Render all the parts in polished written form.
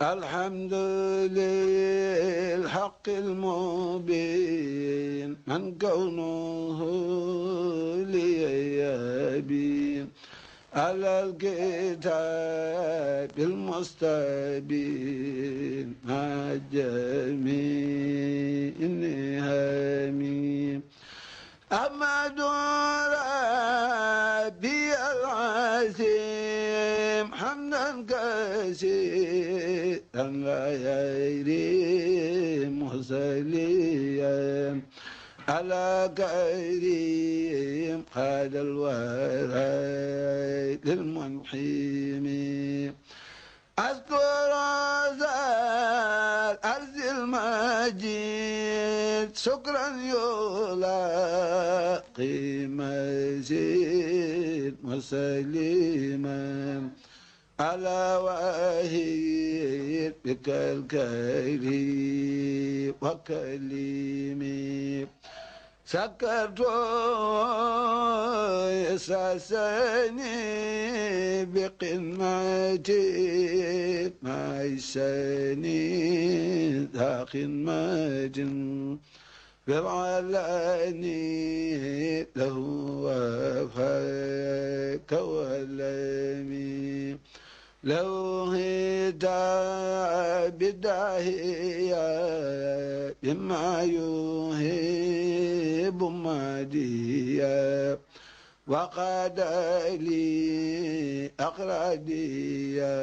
الحمد للحق المبين من كونه لي يبين على الكتاب المستبين مع جميع النهامين أحمد ربي العظيم حمدا كثيرا لا يريم مسليا على كريم قاد الورى للمنحيم أذكر ذا الأرض المجيد شكرا يلاقي مزيد مسلما على وحيد بك الكريم وكليمي سكرت يساسني بقمتي ما يساني ذا قمة بالعلاني له وفاك ولمي لو هدى بداهية بما يهيب ماديا وقاد لي أقراديا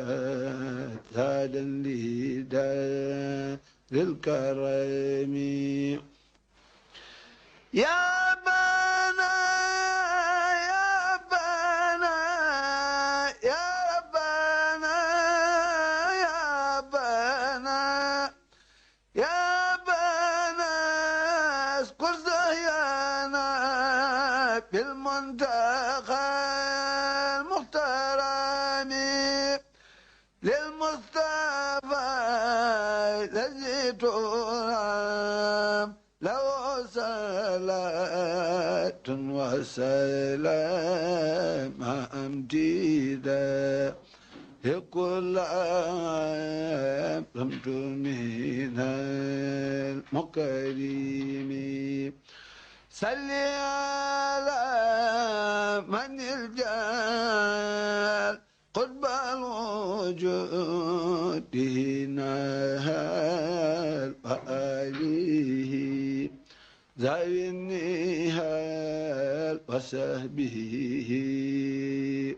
زادا لي دار الكرم يا بنا يا بنا يا بنا يا بنا يا بنا اذكر زيانا بالمنتقى المحترم للمصطفى الذي ترام لو صلاة وسلام أمجيدا كل عام رمت من المكرم صل على من الجال قطب الوجود نهال وآله ذوي النهال وصحبه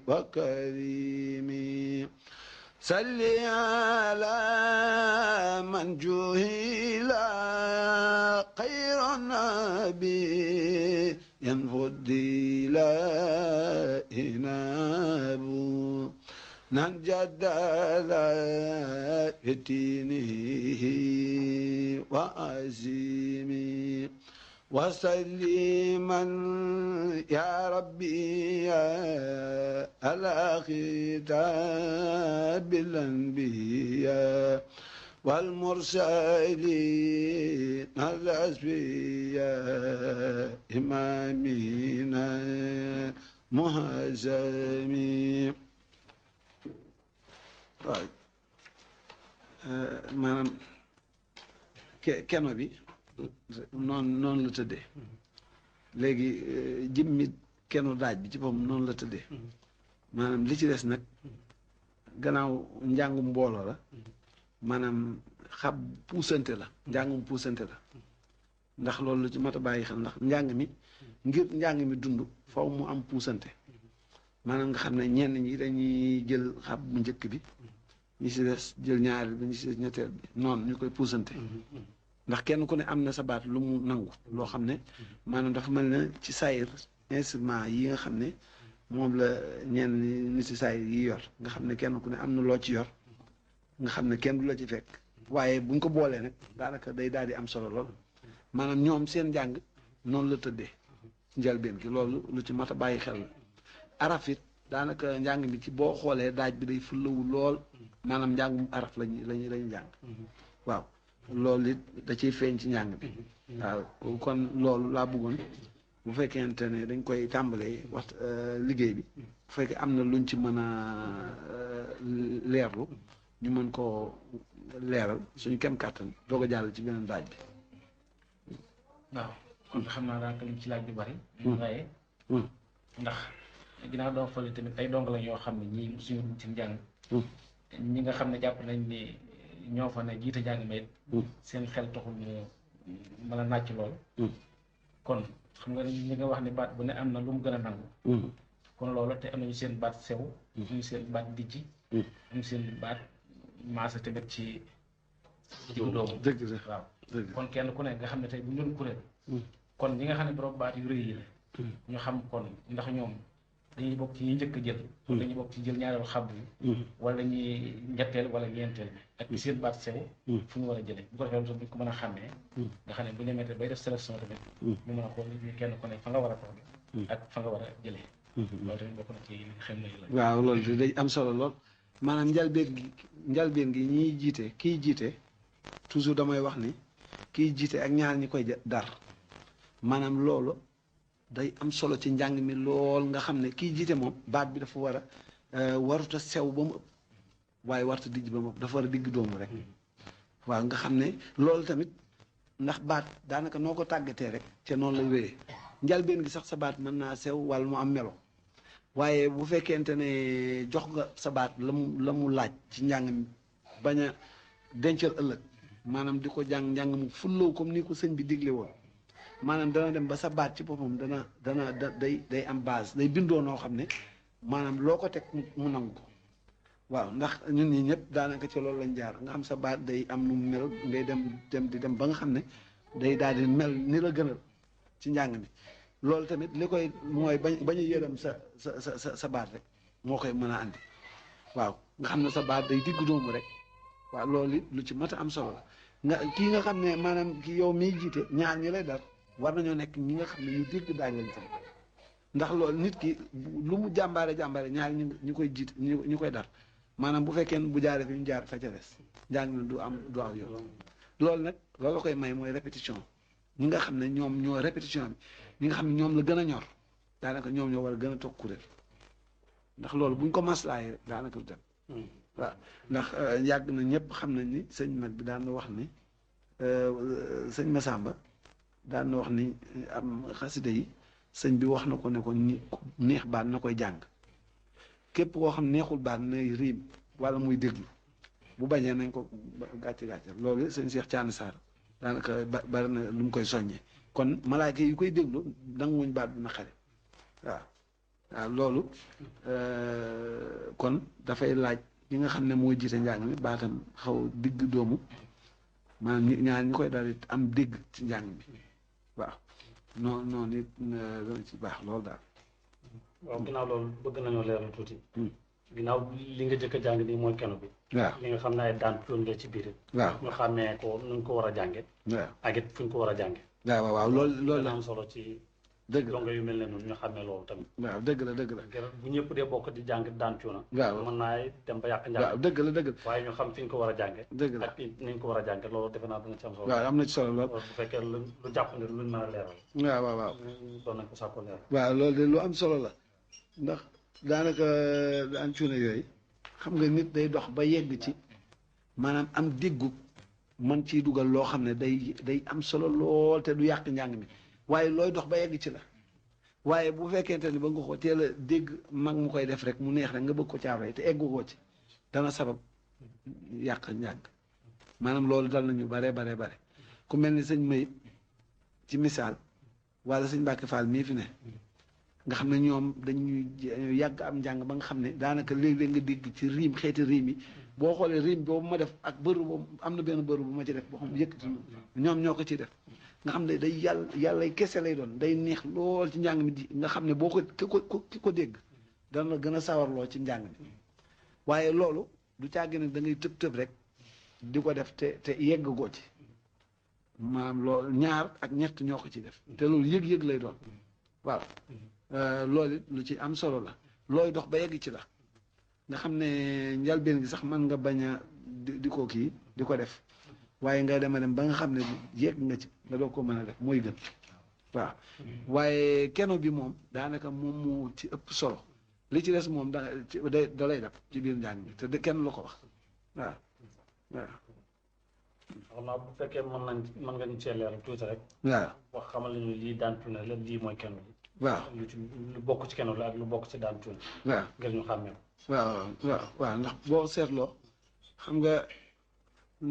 وكريمي صل على من جهل خير النبي ينفضي لا إناب ننجد لا يتينه وعزيمي وسلما يا ربي على خطاب الأنبياء والمرسلين الأسفياء إمامنا مهزمين maanaam keno bi noonu la tëddee léegi jëmmi kenu daaj bi ci boppam noonu la tëddee maanaam li ci des nag gannaaw njàngum mbooloo la maanaam xab puusante la njàngum puusante la ndax loolu lu ci mat a bàyyi xel ndax njàng mi ngir njàng mi dund faw mu am puusante maanaam nga xam ne ñenn ñi dañuy jël xab bu njëkk bi ñi si des jël ñaareel bi ñi si des ñetteel bi noonu ñu koy puusante ndax kenn ku ne am na sa baat lu mu nangu loo xam ne maanaam dafa mel ne ci saayir instrument yi nga xam ne moom la ñenn ni si saayir yi yor nga xam ne kenn ku ne am na loo ci yor nga xam ne kenn du la ci fekk waaye buñ ko boolee nag daanaka day daal di am solo lool maanaam ñoom seen njàng noonu la tëddee njëlbeen gi loolu lu ci mat a bàyyi xel la araf it daanaka njàng mi ci boo xoolee daaj bi day fullawu lool maanaam njàngum araf lañuy jàng waaw loolu it da ciy feeñ ci njàng bi waaw kon loolu laa bëggoon bu fekkente ne dañ koy tàmbalee wax liggéey bi bu fekkee am na luñ ci mën a leerlu ñu mën koo leeral suñu kem kàttan doog a jàll ci beneen daaj bi. waaw kon xam naa daanaka liñ ci laaj bi bari. waaye ndax ginnaaw doo fële tamit ay dong lañ yoo xam ne ñii suñu dugg ci njàng. ñi nga xam ne jàpp nañ ni ñoo fa ne jiite njàng mi seen xel taxul ñu mën a nàcc lool. kon xam nga ñi nga wax ni baat bu ne am na lu mu gën a nangu. kon loolu te am nañu seen baat sew. ñu seen baat dijji. ñu seen baat maasa tamit ci diggu doomu. dëgg la waaw kon kenn ku ne nga xam ne tey bu ñu doon kuréel. kon ñi nga xam ne borom baat yu rëy yi la. ñu xam kon ndax ñoom dañuy bokk ci ñi njëkk a jël. wala dañuy bokk ci jël ñaareelu xab yi. wala ñuy ñetteel wala ñeenteel bi ak seen baat sew. fu ñu war a jëlee bu ko defee loolu ko mën a xàmmee. nga xam ne bu ñu demee bay def sélection tamit. ñu mën a xool ñu kenn ku ne fa nga war a toog ak fa nga war a jëlee. loolu tamit bokk na ci xam ne la. waaw loolu day am solo lool maanaam njalbeen gi ñiy jiite kiy jiite toujours damay wax ni kiy jiite ak ñaar ñi koy dar maanaam loolu day am solo ci njàng mi lool nga xam ne kiy jiite moom baat bi dafa war a waruta sew ba mu ëpp waaye warta dijj ba mu ëpp dafa war a digg doomu rek waaw nga xam ne loolu tamit ndax baat daanaka noo ko tàggatee rek te noonu lay wéyee njalbeen gi sax sa baat mën naa sew wala mu am melo waaye bu fekkente ne jox nga sa baat la mu laaj ci njàng mi bañ a dencal ëllëg maanaam di ko njàng mu fulloo comme ni ko sëñ bi digle woon maanaam dana dem ba sa baat ci boppam day am base day bindoo noo xam ne maanaam loo ko teg mu nangu ko waaw ndax ñun ñi ñëpp daanaka ci loolu lañ jaar nga xam sa baat day am nu mu mel ngay dem ba nga xam ne day daal di mel ni la gënal ci njàng mi loolu tamit li koy mooy bañ a yërëm sa baat rek moo koy mën a andi waaw nga xam ne sa baat day diggu doomu rek waaw loolu it lu ci mat a am solo la nga kii nga xam ne maanaam ki yow miy jiite ñaar ñi lay dar war nañoo nekk ñi nga xam ne ñu dégg daaj lañ tam ndax loolu nit ki lu mu jàmbaare ñaar ñu koy jiite ñu koy dar maanaam bu fekkee bu jaaree fi ñu jaar fa ca des njàng mi du aw yoon loolu nag loolu la koy may mooy répétition ñi nga xam ne ñoom ñoo répétition bi ñi nga xam ne ñoom la gën a ñor daanaka ñoom ñoo war a gën a toog kuréel ndax loolu buñ ko maslaayee rek daanaka du dem waaw ndax yàgg na ñëpp xam nañ ni sëñ mag bi daan na wax ni sëñ Massamba daan na wax ni am xasida yi sëñ bi wax na ko ne ko neex baat na koy jàng képp koo xam neexul baat nay riim wala muy déglu bu bañee nañ ko gàcce loolu sëñ Cheikh Thiané Sarr daanaka bari na lu mu koy soññee kon malaaka yi koy déglu nanguwuñ baat bu naqari waaw loolu kon dafay laaj ñi nga xam ne mooy jiite njàng mi baatam xaw digg doomu maanaam ñaar ñi koy daal am dégg ci njàng mi waaw noonu it dana ci baax loolu daal. waaw ginnaaw loolu bëgg nañoo leeral tuuti. ginnaaw li nga jëkk a jàng nii mooy keno bi. waaw li nga xam ne ay daan tuon nga ci biir. waaw ñu xàmmee ko nu ñu ko war a jànge waaw ak it fu ñu ko war a jànge waaw loolu dana am solo ci. dëgg la donga yu mel ne noonu ñu xàmmee loolu tamit. waaw dëgg la bu ñëpp dee bokk di jàng daan cuuna. waaw mën naa dem ba yàq njàng. waaw dëgg la waaye ñu xam fi ñu ko war a jànge dëgg la ak ni ñu ko war a jànge loolu defe naa dana ci am solo. waaw am na ci solo lool. bu fekkee lu jàpp ne luñ mën a leeral. waaw doon nañ ko sàkko leeral. waaw loolu de lu am solo la ndax daanaka daan cuuna yooyu xam nga nit day dox ba yegg ci maanaam am déggu man ciy dugal loo xam ne day am solo lool te du yàq njàng mi waaye looy dox ba yegg ci la waaye bu fekkente ni ba nga ko teel a dégg mag mu koy def rek mu neex rek nga bëgg ko caawee te eggu ko ci dana sabab yàq njàng maanaam loolu dal nañu bare ku mel ni sëñ Mayib ci misaal wala sëñ Mbàkke Fall mii fi ne nga xam ne ñoom dañuy yàgg am njàng ba nga xam ne daanaka léeg-léeg nga dégg ci riim xeeti riim yi boo xoolee riim boobu ma def ak bëru boobu am na benn bëru bu ma ci def boo xam yëkkati ñoom ñoo ko ciy def nga xam ne day yàllay kese lay doon day neex lool ci njàng mi di nga xam ne boo ko ki ko dégg dana la gën a sawarloo ci njàng mi waaye loolu du càgg ne da ngay tëb rek di ko def te yegg goo ci maanaam loolu ñaar ak ñett ñoo ko ci def te loolu yëg-yëg lay doon waaw loolu it lu ci am solo la looy dox ba yegg ci la nga xam ne njalbeen gi sax mën nga bañ a di ko kii di ko def waaye nga dem ba nga xam ne yegg nga ci nga doog ko mën a def mooy gën waaw waaye keno bi moom daanaka moom moo ci ëpp solo li ci des moom da lay def ci biir njàng mi te kenn la ko wax waaw waaw xam naa bu fekkee mën nga ñu cee leeral tuuti rek. waaw wax xamal nañu lii daan tuune la lii mooy kenn bi. waaw lu ci lu bokk ci kenn la ak lu bokk ci daan tuune. waaw ngir ñu xàmmee ko. waaw ndax boo seetloo xam nga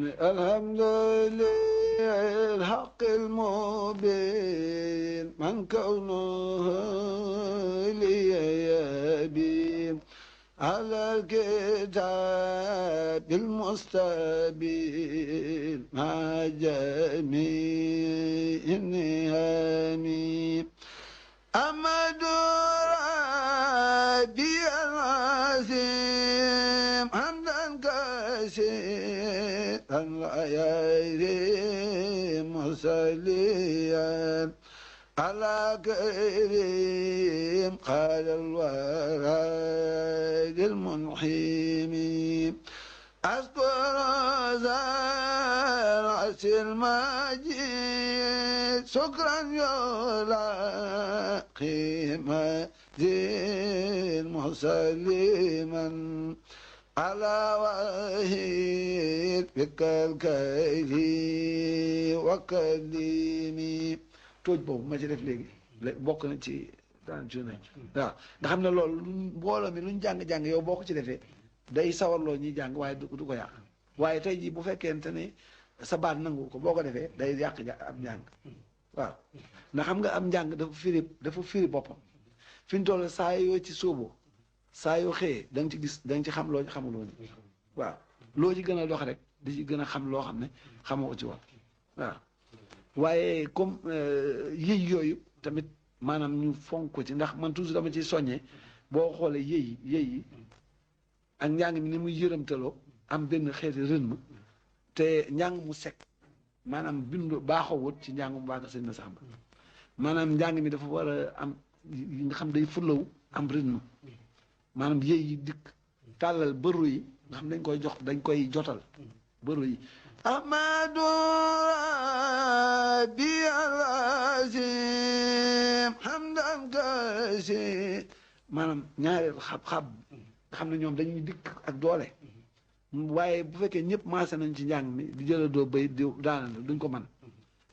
ne alhamdulillahi alhaqqil mubin man kawnuhu liya yabin على الكتاب المستبين مع جميع النعم أمد ربي العظيم حمدا كثيرا لا يريم مصليا على كريم قال الورى المنحيم أذكر ذا العرش المجيد شكرا يلاقي مزيد مسلما على وحيد بك الكيل وكلمي tooj boobu ma ci def léegi bokk na ci daan journée waaw nga xam ne loolu mbooloo mi luñ jàng-jàng yow boo ko ci defee day sawarloo ñuy jàng waaye du ko yàq waaye tey jii bu fekkente ne sa baat nangu ko boo ko defee day yàq am njàng waaw ndax xam nga am njàng dafa firi boppam fi ñu toll saa yoo ci sóoboo saa yoo xëyee da nga ci gis da nga ci xam loo ci xamuloo ni waaw loo ci gën a dox rek di ci gën a xam loo xam ne xamoo ko ci woon waaw waaye comme yëy yooyu tamit maanaam ñu fonk ko ci ndax man toujours dama ciy soññee boo xoolee yëy yi ak njàng mi ni muy yërëmtaloo am benn xeeti rythme te njàng mu sec maanaam bindu baaxoo wut ci njàngum waa Kër Sëñ Massamba maanaam njàng mi dafa war a am yi nga xam day fulaw am rythme maanaam yëy yi dikk tàllal bëru yi nga xam dañ koy jotal bëru yi أحمد ربي العظيم حمدا كثيرا maanaam ñaareel xab-xab nga xam ne ñoom dañuy dikk ak doole waaye bu fekkee ñëpp maase nañ ci njàng mi di jëla doo bay di daanaka duñ ko mën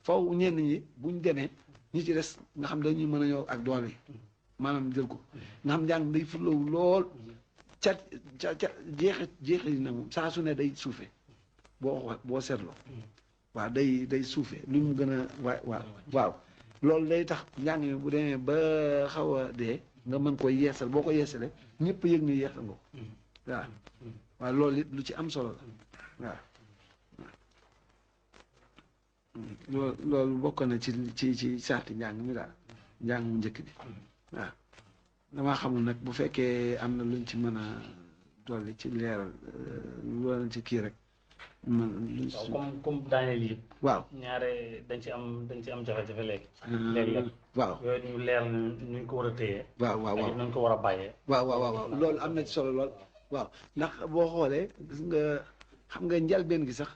faw ñenn ñi buñ demee ñi ci des nga xam dañuy mën a ñëw ak doole yi maanaam jël ko nga xam njàng day fulaw lool ca jeexit yi nag moom saa su ne day suufe boo seetloo waaw day suufee lu mu gën a waaw loolu day tax njàng mi bu demee ba xaw a dee nga mën koy yeesal boo ko yeesalee ñëpp yëg ñu yeesal nga ko waaw loolu it lu ci am solo la waaw loolu bokk na ci saati njàng mi daal njàng mu njëkk bi waaw damaa xamul nag bu fekkee am na luñ ci mën a dolli ci leeral loolu ci kii rek waaw comme daaneel yi. waaw ñaare dañ ci am jafe-jafe léegi. léeg-léeg waaw yooyu ñu leer nuñ ko war a téye. waaw nuñ ko war a bàyyee. waaw loolu am na ci solo lool waaw ndax boo xoolee gis nga xam nga njalbeen gi sax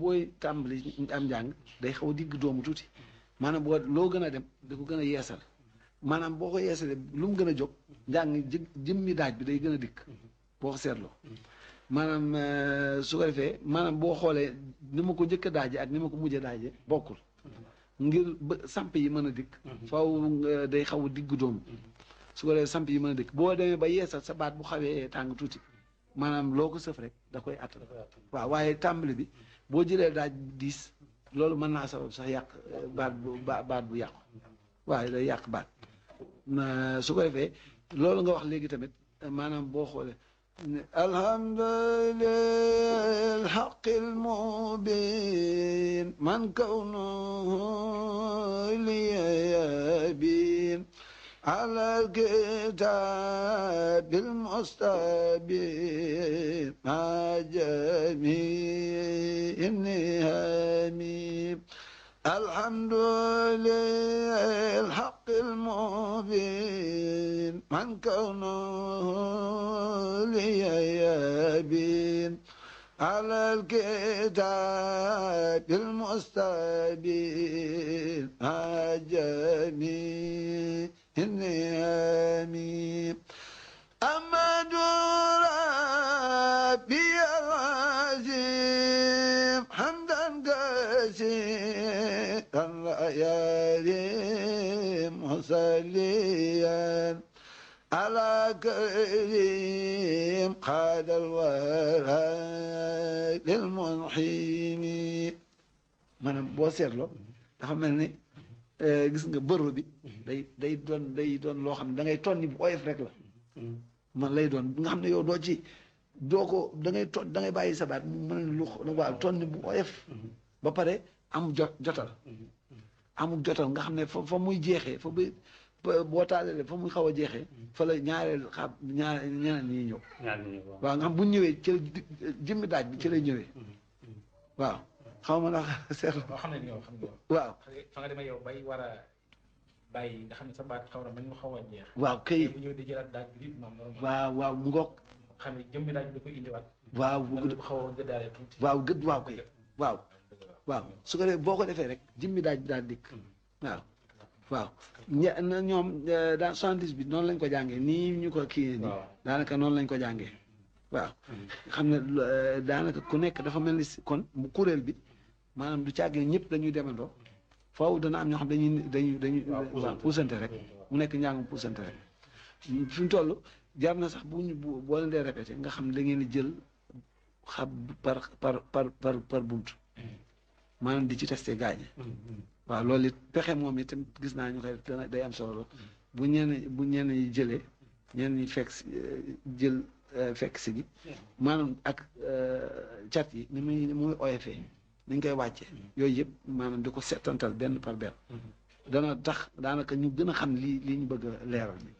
booy tàmbali am njàng day xaw a digg doomu tuuti maanaam boo loo gën a dem da ko gën a yeesal maanaam boo ko yeesalee lu mu gën a jóg njàng jëmmi daaj bi day gën a dikk boo ko seetloo. maanaam su ko defee maanaam boo xoolee ni ma ko njëkk a daaje ak ni ma ko mujj a daaje bokkul ngir ba samp yi mën a dikk faw day xaw a diggu dóomu su ko defee samp yi mën a dikk boo demee ba yeesal sa baat bu xawee tàng tuuti maanaam loo ko sëf rek da koy attan waaw waaye tàmbali bi boo jëlee daaj diis loolu mën naa sabab sax yàq baat bu yàqu waaye day yàq baat su ko defee loolu nga wax léegi tamit maanaam boo xoolee الحمد لله الحق المبين من كونه لي يبين على الكتاب المستبين مع جميع النعم الحمد لله الحق المبين من كونه لي يبين على الكتاب المستبين مع جميع النعم أحمد ربي العظيم حمدا كثيرا يريم مصليا على كريم قاد الورى للمنحيم maanaam boo seetloo dafa mel ni gis nga bërëb bi day doon loo xam ne da ngay tonni bu oyof rek la man lay doon nga xam ne yow doo ko da ngay bàyyi sa baat mu mën lu waaw tonni bu oyof ba pare am jotal amul jotal nga xam ne fa muy jeexee fa boo taalalee fa muy xaw a jeexee fa la ñaareel ñeneen ñi ñëw waaw nga xam bu ñëwee ci jëmmi daaj bi ci lay ñëwee waaw xaw ma ndax seetlu xam ne yow xam nga waaw fa nga demee yow bay war a bàyyi nga xam ne sa baat xaw na mën mu xaw a jeex waaw kay bu ñëw di jëlaat daaj bi moom waaw mu ngoog xam ne jëmmi daaj bi da koy indiwaat waaw bu xaw a gëddaale tuuti waaw gëdd waaw kay waaw su ko defee boo ko defee rek jëmmi daaj bi daal dikk waaw ñoom dans 70 bi noonu lañ ko jàngee nii ñu ko kii nii daanaka noonu lañ ko jàngee waaw xam ne daanaka ku nekk dafa mel ni kon mu kuréel bi maanaam du càggee ñëpp dañuy demandoo foofu dana am ñoo xam dañuy puusante rek mu nekk njàngum puusante rek fi mu toll jar na sax boo leen dee répété nga xam ne da ngeen di jël xab par bunt maanaam di ci testé gaañe waaw loolu it pexe moom itam gis naa ñu koy day am solo bu ñenn yi jëlee ñenn ñi jël fekk si gi maanaam ak cat yi ni muy oyofee ni ñu koy wàccee yooyu yëpp maanaam di ko settantal benn par benn dana tax daanaka ñu gën a xam li ñu bëgg a leeral ni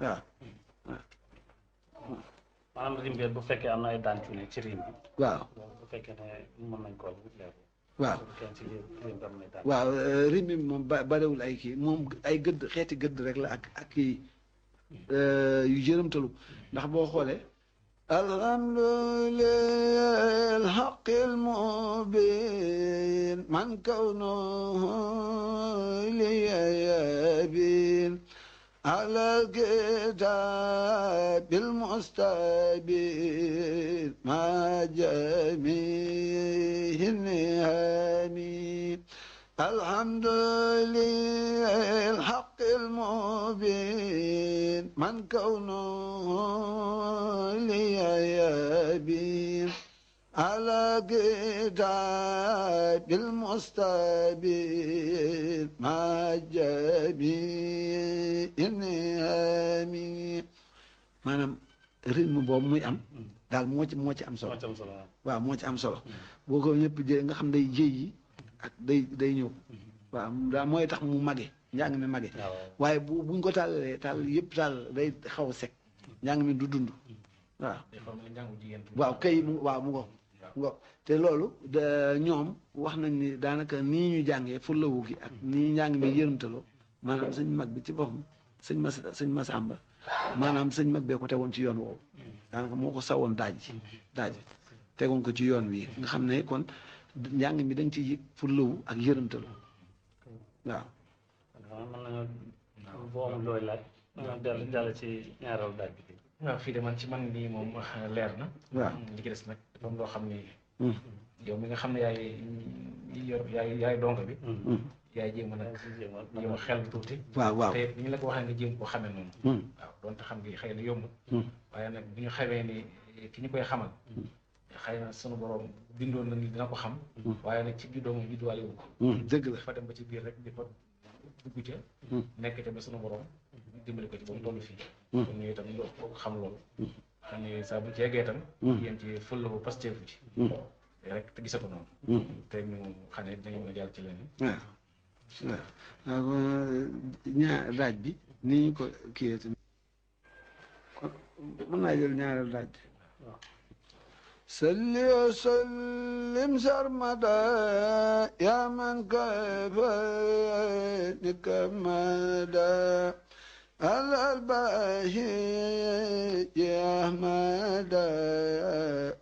waaw maanaam rim bi bu fekkee am na ay daan ci ne ci rim bi waaw bu fekkee ne mën nañ ko leer waaw rim bi moom barewul ay kii moom ay gëdd xeeti gëdd rek la ak kii yu jërëmtalu ndax boo xoolee alhamdulillah alhaqil mubin man kawnuhu liya yabin ala kitabil mustabin ma jamihi nihami alhamdulillah alhaqil mubin man kawnuhu liya yabin ala kitabil mustabin ma jamihi nihami maanaam rythme boobu muy am daal moo ci am solo waaw moo ci am solo boo ko ñëpp jëlee nga xam day jëy yi ak day ñëw waaw daa mooy tax mu mage njàng mi mage waaye buñ ko tàllalee tàll yëpp tàll day xaw a sec njàng mi du dund waaw kay waaw mu ngo te loolu ñoom wax nañ ni daanaka nii ñu jàngee fulawu gi ak nii njàng mi yërëmtaloo maanaam sëñ mag bi ci boppam sëñ Masamba maanaam sëñ mag bee ko tegoon ci yoon woowu daanaka moo ko sawoon daaj tegoon ko ci yoon wi nga xam ne kon njàng mi dañ ci yëg fulawu ak yërëmtaloo waaw mën nañu boo amul looy laaj jàll ci ñaareelu daaj bi waaw fii de man ci man nii moom leer na waaw li ci des nag dafa am loo xam ne yow mi nga xam ne yaay donk bi yaay jéem a nag jéem a xel tuuti waaw te ni ñu la ko waxee nga jéem koo xamee noonu waaw donte xam ngi xëy na yomb waaye nag bu ñu xamee ni ki ñu koy xamal xëy na sunu borom bindoon na ni dina ko xam waaye nag ci juddoo moom judduwaale wu ko dëgg la dafa dem ba ci biir rek di fa dugg ca nekk ca ba sunu borom dimbali ko ci ba mu toll fii kon ñu itam boo xam loolu xam ne saa bu ci yeggee itam yéen ci fël bu pasteefu ci rek te gisa ko noonu te ñu xam ne dañu mën a jàll ci leneen waaw ñaar daaj bi ni ñu ko kiyee tamit kon mën naa jël ñaareel daaj bi salli wa sallim sarmada ya man kafani kamada على الباهي يا أحمد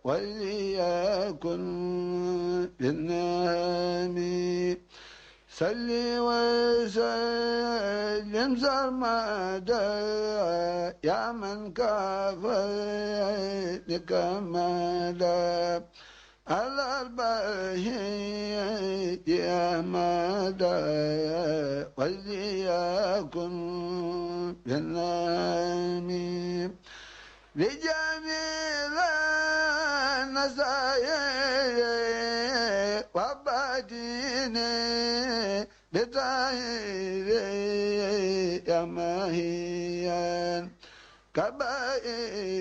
وليكن بالنعم salli وسلم سرمدا يا من كفيتك مدى على البهي يا مدى وليكن بالنعيم لجميل النسائي وبديني بطهير يا ماهيا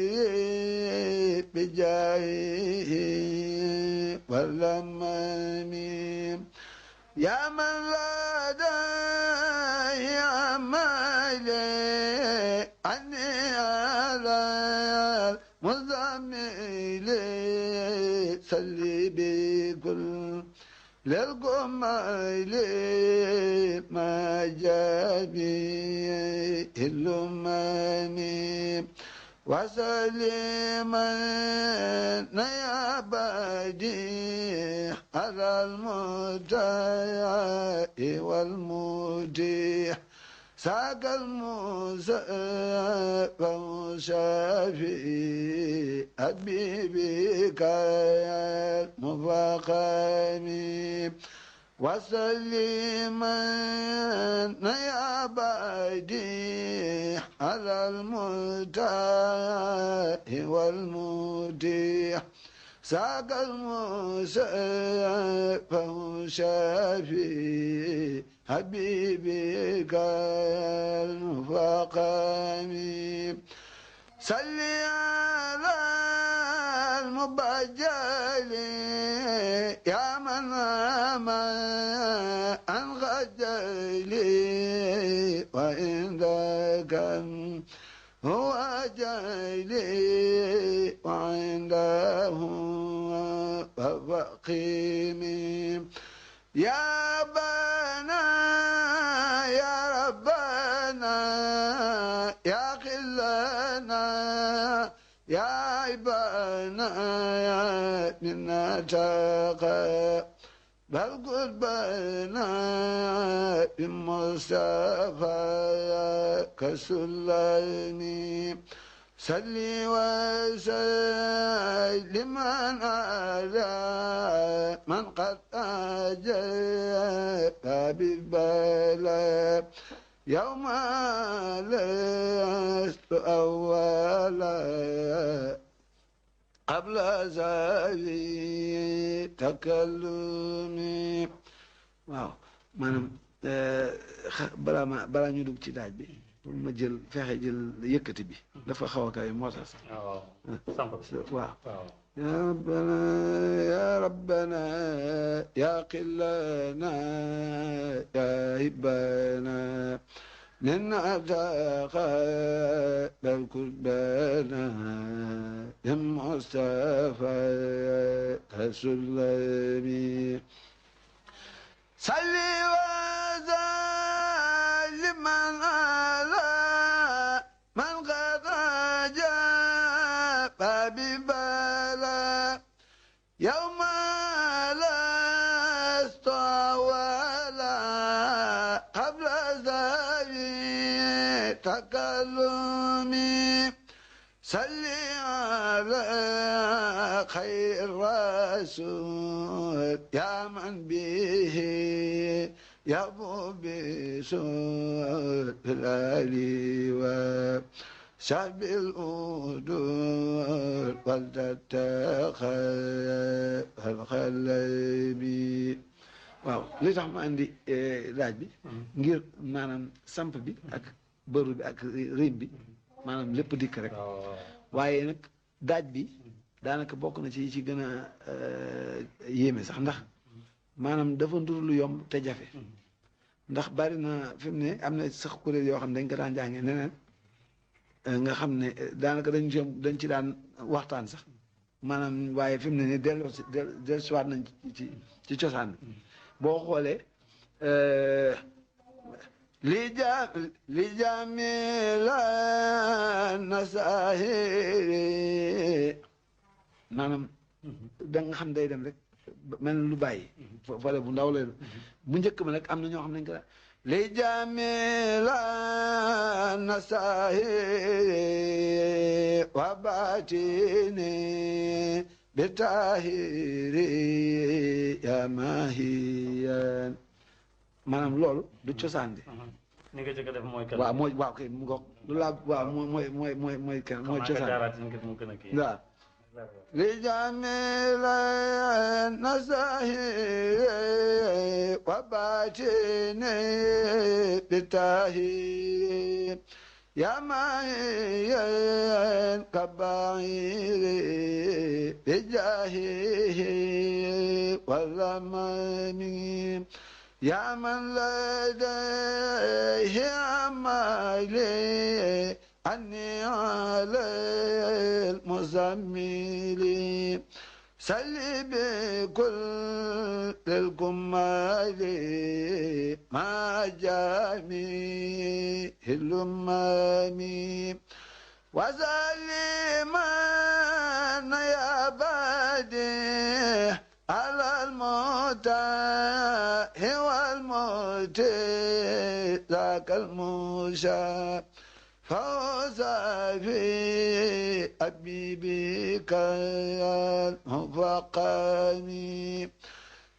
كبائر بجاهه واللمم يا من لديه عملي عني على المزمل صلي بكل للقميل ما جابي الأماني وسليما يا بديع على المدعي والمديح ساق الموسى فمشافي حبيبك المفاقمي وسليما يا بديع على المدعي والمديح ساق الموسى فمشافي حبيبك المفاقمي صلي على المبجل يا من عن غجلي وعندك هو جلي وعنده وفقيمي يا بنا يا ربنا يا خلنا يا عبانا منا تقى بل قربنا بمصطفى كسلمي صلي وسلم على من قد أجاب بالبلاء يوم لست أولا قبل زاوي تكلمي waaw maanaam balaa ñu dugg ci daaj bi ma jël fexe jël yëkkati bi dafa xaw a kawe moo tax waaw samp waaw waaw يا ربنا يا ربنا يا قلنا يا هبنا نتقبل قربنا يا مصطفى كسلمي صلي وسلم على من قد أجاب ببلا يوم لست ولا قبل ذلك تكلمي صلي على خير الرسول يا من به يبو بسوء الآلي وشعب الأدور والتتخذ الخلبي waaw li tax ma andi laaj bi ngir maanaam samp bi ak bëru bi ak rim bi maanaam lépp dikk rek waaye nag daaj bi daanaka bokk na ci ci gën a yéeme sax ndax maanaam dafa ndur lu yomb te jafe ndax bari na fi mu ne am na sax kuréel yoo xam ne dañ ko daan jàngee neneen nga xam ne daanaka dañ ci daan waxtaan sax maanaam waaye fi mu ne ni dellusiwaat nañ ci cosaan bi boo xoolee li jamila nasahiri maanaam da nga xam day dem rek mel ni lu bàyyi fale bu ndaw la bu njëkk ma nag am na ñoo xam ne ko li jamila nasahi wa batini bitahiri ya mahiyan maanaam loolu du cosaan bi ni nga jëkk a def mooy kan waaw mooy waaw kay mu ngoog lu laa waaw mooy kan mooy cosaan waaw li jamila nasahi wa batini bitahiri ya mahiyan kabairi bijahihi walamani يا من لديه عمالي عني على المزمل سلي بكل الكمال مع جميع الأمم وسلما يا بديع على الموتى والموت ذاك الموسى فوز في أبيبك المفقم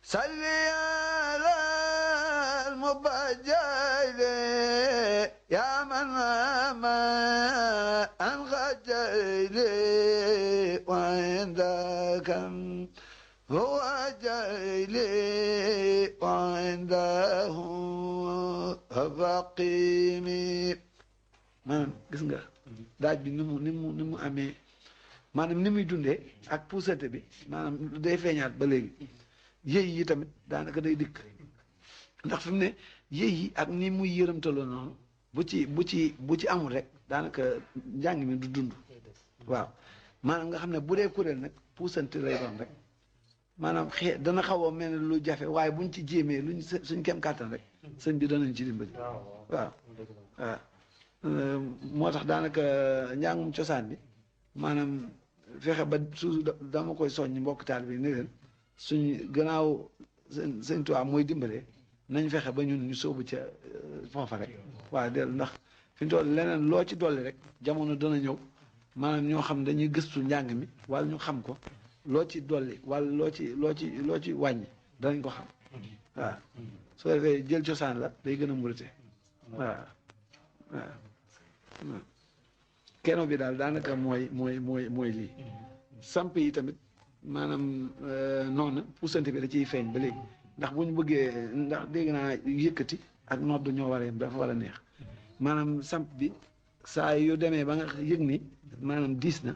صل على المبجل يا من ما أنخجل وعندك هو جيلي وعنده فقيمي maanaam gis nga daaj bi ni mu amee maanaam ni muy dundee ak puusante bi maanaam day feeñaat ba léegi yëy yi tamit daanaka day dikk ndax fi mu ne yëy yi ak ni muy yërëmtaloo noonu bu ci amul rek daanaka njàng mi du dund waaw maanaam nga xam ne bu dee kuréel nag puusante lay doon rek maanaam dana xaw a mel ne lu jafe waaye buñ ci jéemee suñ kem kàttan rek sëñ bi danañ ci dimbali waaw moo tax daanaka njàngum cosaan bi maanaam fexe ba toujours dama koy soññ mbokk taal bi ni leen suñ gannaaw sëñ Tuubaa mooy dimbale nañ fexe ba ñun ñu sóobu ca foofa rek waaw dellu ndax fi ñu toll leneen loo ci dolli rek jamono dana ñëw maanaam ñoo xam dañuy gëstu njàng mi wala ñu xam ko loo ci dolli wala loo ci wàññi danañ ko xam waaw soo defee jël cosaan la day gën a murite waaw waaw keno bi daal daanaka mooy lii samp yi tamit maanaam noonu puusante bi da ciy feeñ ba léegi ndax bu ñu bëggee ndax dégg naa yëkkati ak nodd ñoo war a yem dafa war a neex maanaam samp bi saa yu demee ba nga yëg ni maanaam diis na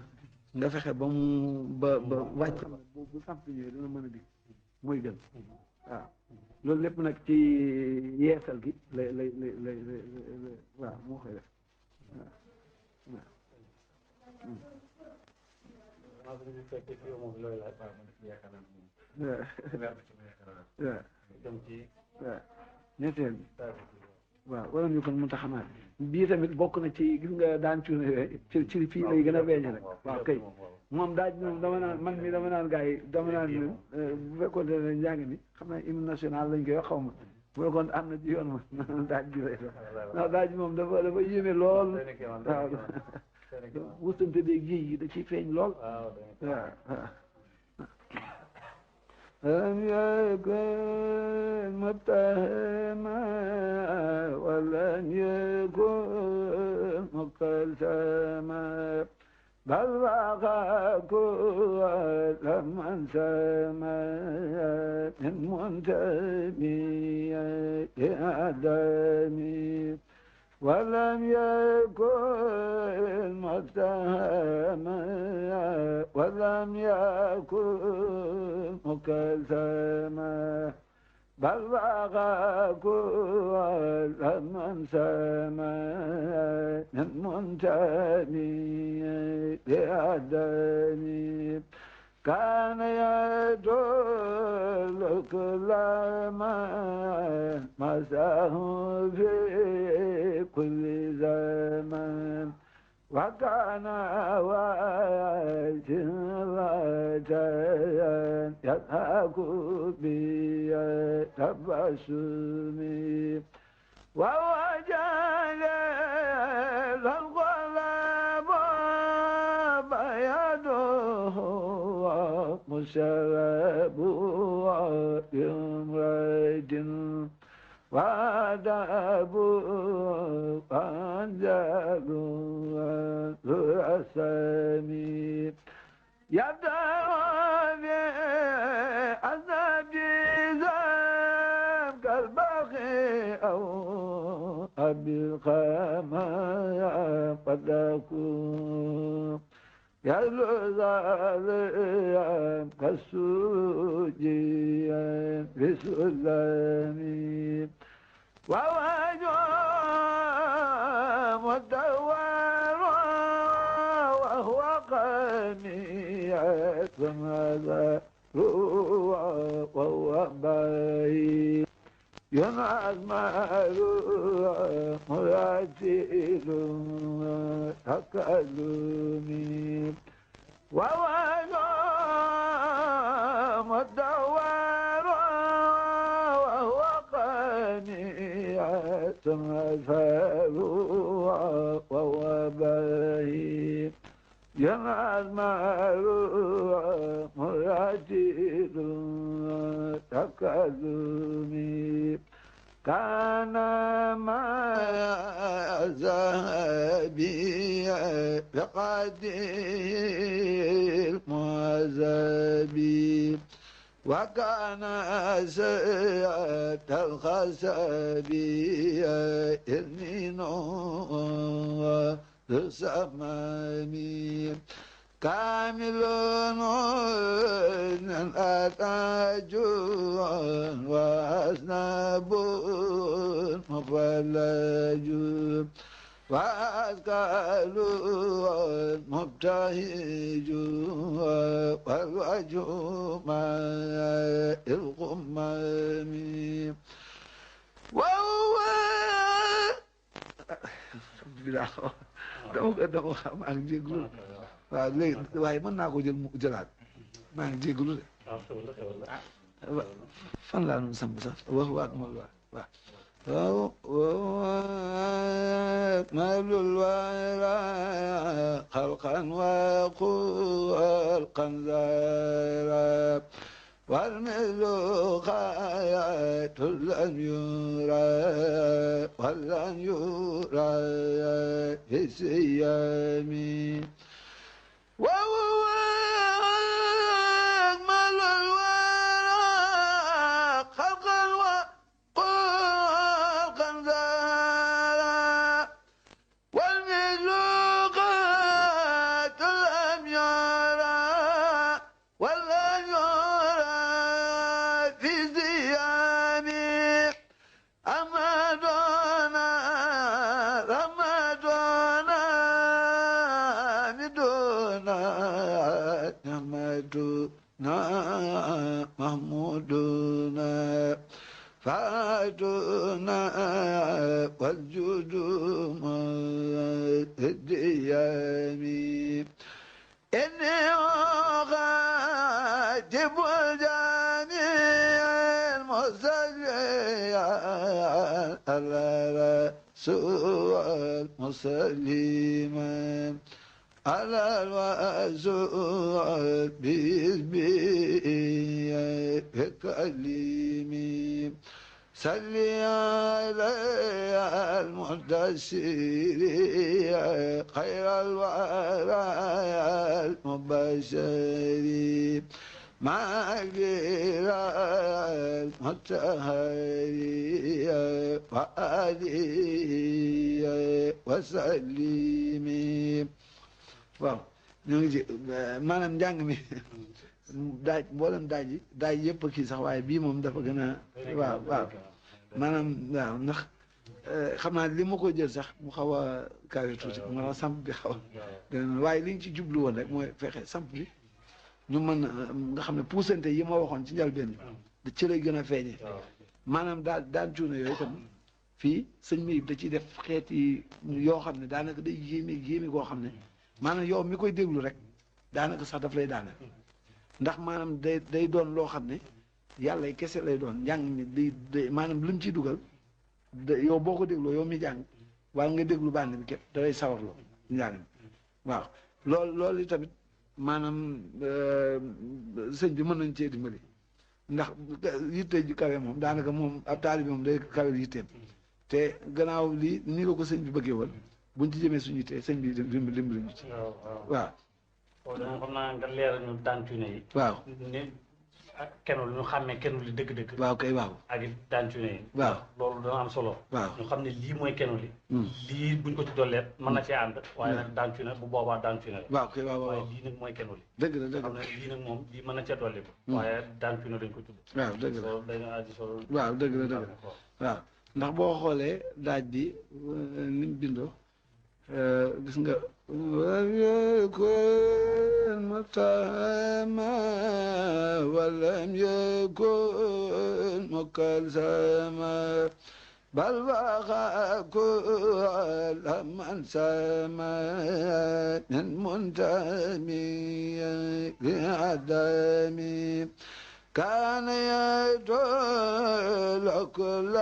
nga fexe ba mu ba wàcc bu samp ñëwee dina mën a dig mooy gën waaw loolu lépp nag ci yeesal gi lay waaw moo koy def waaw ñetteel bi waaw wala ñu kon mu tax xamaat bii tamit bokk na ci gis nga daan cuune ci fii lay gën a feeñe rek waaw kay moom daaj moom dama naan gars yi dama naan leen bu fekkoon ne njàng mi xam naa hymne national lañ koy wax xaw ma bu fekkoon am na ci yoon ma daaj bi lay doon ndax daaj moom dafa yéeme lool waaw wustante beeg yi da ciy feeñ lool waaw لم يكن متهما ولم يكن مقسما بل وقع لمن سما من منتمي لآدمي ولم يكن متهما ولم يكن مكسما بل وقع كل من سما من منتمي لآدمي كان يدل كل ما مساه في كل زمان وكان واسرة يضحك بي تبسمي ووجد القلب بيده مسرب بامرأة وادب أنزل رسمي يبدأ بأسد ذنب كالبخي أو أبي الخمام قد أكون يلوذ عليهم كالسوجي بسلمي ووجه مدور وهو قنيع فماذا وهو بعيد ينعز معروف مراتل تكلمي ووجه مدور وهو قنيع مثل وهو بعيد ينعز معروف مراتل تكلمي كان مع ذهبي بقدير المعذبي وكان سيئة الخسبي إرنين السمامي كامل أتاج وأذنب مفلج وأثقال مبتهج والوجه ماء الغمام وهو dama xam maa ngi jégalu waaw léegi waaye mën naa ko jël mu jëlaat maa ngi jégalu de fan laa doon samp sax wax waat ma waaw مال الورى خلقا وخلقا زارا والمثل خيات لن يرى ولن يرى في السيام وهو أكمل الورى خلقا وخلقا زارا والمثل خيات لن يرى ولن يرى في السيام أمدنا رمدنا مدنا نحمدنا محمودنا فاتنا والجود مع الديام إني أخاطب الجميع المصلين على رسول مسلما على الرسول بإذبه كلمي صلي على المدثر خير الورى المبشر مع غير المطهر وآله وسلم waaw ñoo ngi ci maanaam njàng mi daaj mboolem daaj yëpp kii sax waaye bii moom dafa gën a waaw maanaam waaw ndax xam naa li ma ko jël sax mu xaw a kawe tuuti moo tax samp bi xaw a waaye li ñu ci jublu woon rek mooy fexe samp bi ñu mën nga xam ne puusante yi ma waxoon ci njëlbeen bi ci lay gën a feeñee maanaam daan cuune yooyu tam fii sëñ Mayib da ciy def xeeti yoo xam ne daanaka day yéeme goo xam ne maanaam yow mi koy déglu rek daanaka sax daf lay daanaka ndax maanaam day doon loo xam ne yàlla kese lay doon njàng mi day maanaam lu mu ciy dugal yow boo ko dégloo yow mi jàng wala nga déglu bànn bi képp da lay sawarloo njàng mi waaw loolu tamit maanaam sëñ bi mën nañ cee dimbali ndax yitte ju kawe moom daanaka moom ab taalibe moom day kawe yitteem te gannaaw lii nii la ko sëñ bi bëggee woon buñ ci jëmee suñu yitte sëñ bi dimbali ñu ci waaw waaw dama xam naa nga leeral ñu daan cuune yi waaw ne kenul ñu xàmmee kenul li dëgg-dëgg waaw kay waaw ak it daan cuune yi waaw loolu dana am solo waaw ñu xam ne lii mooy kenul li lii buñ ko ci dolleet mën na cee ànd waaye nag daan cuune bu boobaa daan cuune la waaw kay waaw waaye waaw lii nag mooy kenul li dëgg la dëgg xam la ne lii nag moom lii mën na cee dolli ko waaye daan cuune lañ ko tudd waaw dëgg la loolu dañu aji solo waaw dëgg la dëgg la waaw ndax boo xoolee daaj bi ni mu bindoo gis nga yakun mutama walam yakun mukalsama bal waqa kula man sama min muntami li adami كان يدل كل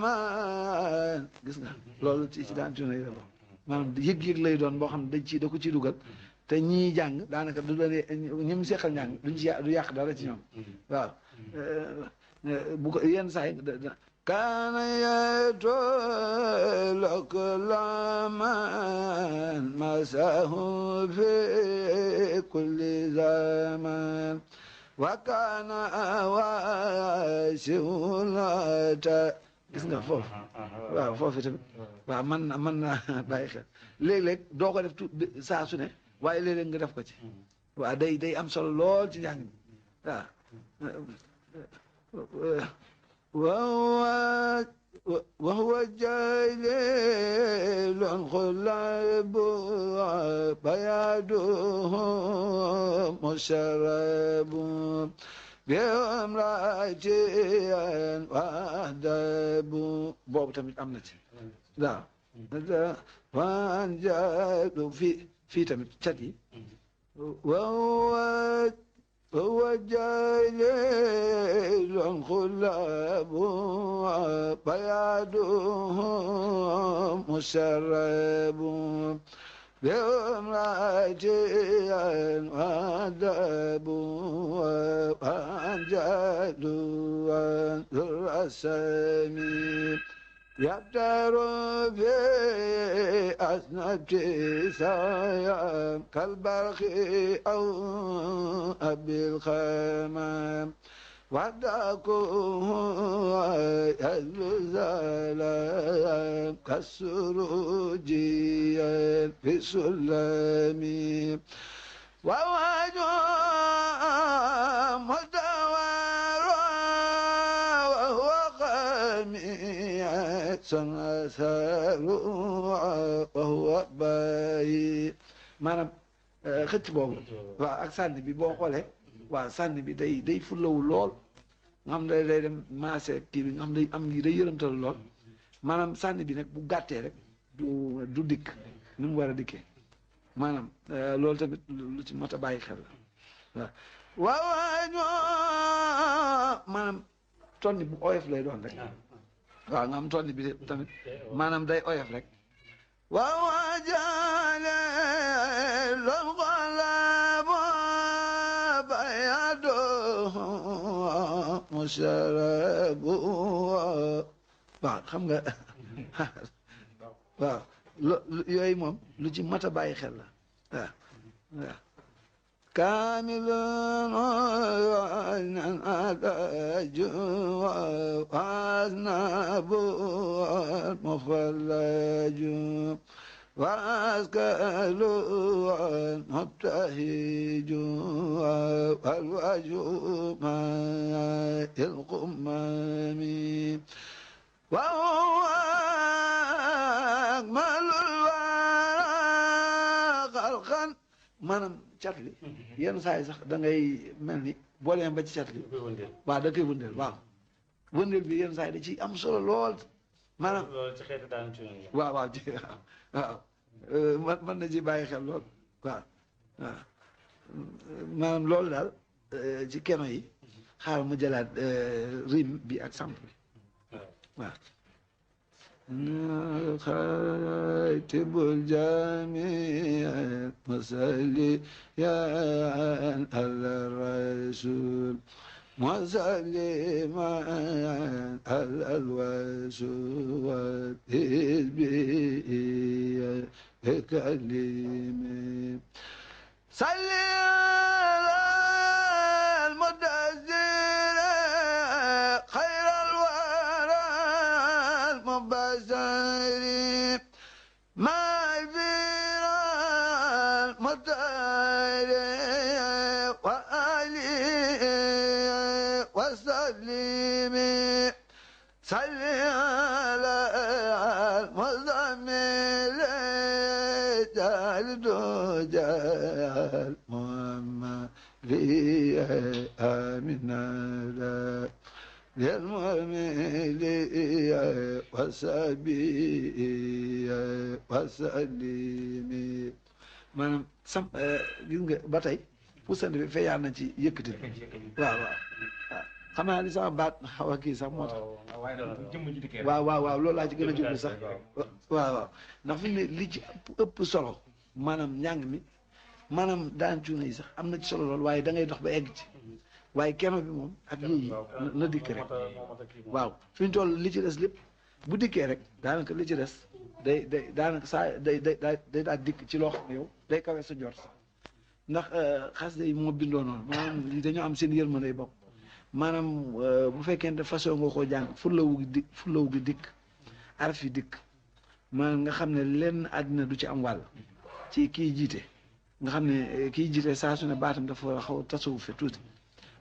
man gis nga loolu ci daan cuune yi la bokk maanaam yëg-yëg lay doon boo xam ne dañ da ko ciy dugal te ñii jàng daanaka du doon ñi mu seqal njàng duñ ci du yàq dara ci ñoom waaw bu ko yenn saa yi كان يدل كل من مساه في كل زمان وكان واسولata gis nga foofu waaw foofu tamit waaw mën na bàyyi xel léeg-léeg doo ko def saa su ne waaye léeg-léeg nga def ko ci waaw day am solo lool ci njàng mi waaw وهو جليل خلاب بياده مشرب بامرأة وأدب boobu tamit am na ci waaw وانجاد fii tamit cat yi هو جليل خلاب بياده مسرب بامرأة وأدب وأنجاد ذو السمين يبتر في أسنة سايا كالبرق أو أبي الخمام وداكه الزلام كالسروج في السلم ووجه مدور وهو خميس أثر وهو باي maanaam xëcc boobu waaw ak sànni bi boo xoolee waaw sànni bi day fulawu lool nga xam ne day dem maase kii bi nga xam ne day am yi day yërëmtal lool maanaam sànni bi nag bu gàttee rek du dikk ni mu war a dikkee maanaam loolu tamit lu ci mot a bàyyi xel la waaw maanaam tonni bu oyof lay doon rek waaw nga am tonni bi tamit maanaam day oyof rek waaw jaale lom xolab bayado musarabu waaw xam nga waaw yooyu moom lu ci mat a bàyyi xel la waaw waaw kaamilun nan adaju wasnabu mufallaju waskalu mubtahiju walwaju ma ilqumami وهو أكمل الورى خلقا maanaam cat li yenn saa yi sax da ngay mel ni boo ba ci cat li waaw da koy wëndeel waaw wëndeel bi yenn saa yi da ciy am solo lool maanaam loolu ci xeeti daanu ci yoon waaw waaw waaw mën na ci bàyyi xel lool waaw waaw maanaam loolu daal ci keno yi xaaral mu jëlaat rim bi ak samp bi waaw خاتب الجميع مصليا على الرسول مسلما على الوسوات به كلمه صلي على المدثر خير الورى المبشر ما يفير المطهر وآله وسلم صلي على المزمل جل محمد آمنا للمؤمن وسبي وسلم maanaam sam gis nga ba tey puusante bi feeyaat na ci yëkkati waaw waaw xam naa li sama baat xaw a kii sax moo tax waaye nag jëmm ji dikkee waaw waaw waaw loolu laa ci gën a jublu sax waaw waaw ndax fi mu ne li ci ëpp solo maanaam njàng mi maanaam daan cuuna yi sax am na ci solo lool waaye da ngay dox ba egg ci waaye keno bi moom ak yii na dikk rek waaw fi ñu toll li ci des lépp bu dikkee rek daanaka li ci des day daanaka saa day daal dikk ci loo xam ne yow day kawe sa jot sax ndax xas day moo bindoo noonu maanaam dañoo am seen yërmande bopp maanaam bu fekkente façon nga koo jàng fulawu gi dikk araf yi dikk maanaam nga xam ne lenn àddina du ci am wàll ci kii jiite nga xam ne kii jiite saa su ne baatam dafa xaw a tasawuf fe tuuti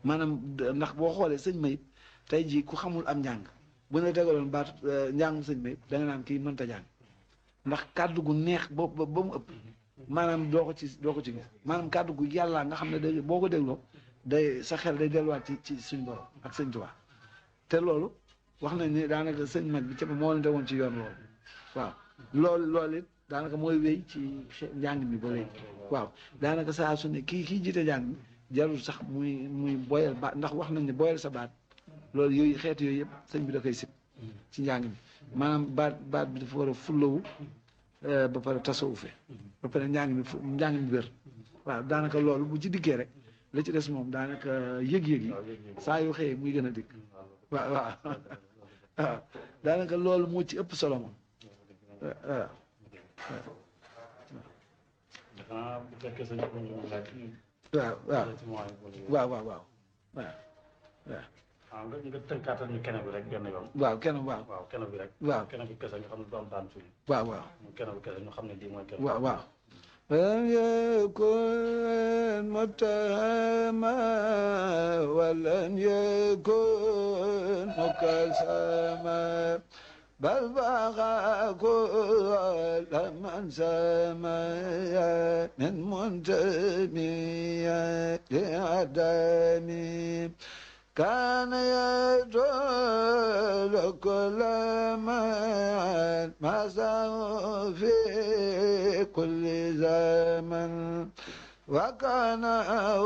maanaam ndax boo xoolee sëñ Mayib tey jii ku xamul am njàng bu ne tegaloon baatu njàngum sëñ Mayib da nga naan kii mënta jàng ndax kàddu gu neex ba mu ëpp maanaam doo ko ci gis maanaam kàddu gu yàlla nga xam ne day boo ko dégloo day sa xel day delluwaat ci suñ borom ak sëñ Tuubaa te loolu wax nañ ne daanaka sëñ mag bi ca moo leen tegoon ci yoon loolu waaw loolu it daanaka mooy wéy ci njàng mi ba léegi waaw daanaka saa su ne kii jiite njàng mi jarul sax muy boyal baat ndax wax nañ ne boyal sa baat loolu yooyu xeetu yooyu yëpp sëñ bi da koy sib ci njàng mi maanaam baat bi dafa war a fullawu ba pare tasawufe ba pare njàng mi wér waaw daanaka loolu bu ci dikkee rek la ci des moom daanaka yëg-yëg yi saa yu xëyee muy gën a dikk waaw waaw waaw daanaka loolu moo ci ëpp solo moom waaw bu fekkee sa njëriñ la laaj. waaw waaw waaw waaw waaw waaw nga tënkaatal ñu kene bi rek benn yoon. waaw kenn waaw. waaw kene bi rek. waaw kene bi kese ñu xam ne du am daan suñu. waaw waaw. kene bi kese ñu xam ne lii mooy kene. waaw waaw. ولم يكن متهما ولم يكن مكسما بل بغى كل من سما من منتمي لعدمي كان يدعو كل ما سعى في كل زمن وكان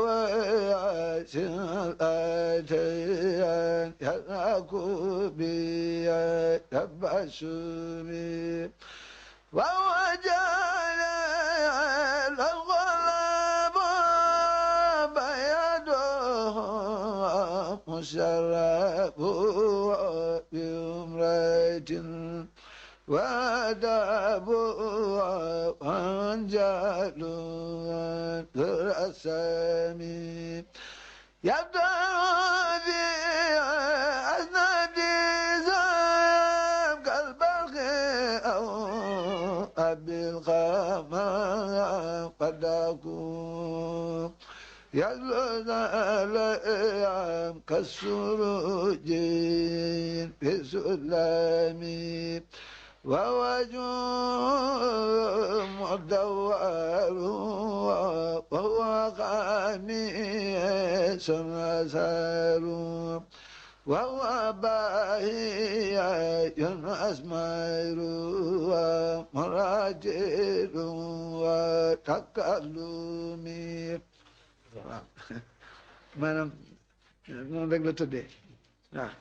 واسع الآتيان يلعق بي يبشري وهو جعل الغلب بيده مشرب بأمرة وأدب وأنجل الأسامي يبدأ في أسند زام كالبرق أو أبي الغمام قد أكون يجلس الأيام كالسروج في سلامي ووجه مدور وهو خميس أسار ووبائي أسمير ومراجل وتكلمي waaw maanaam noonu rek la tëddee waaw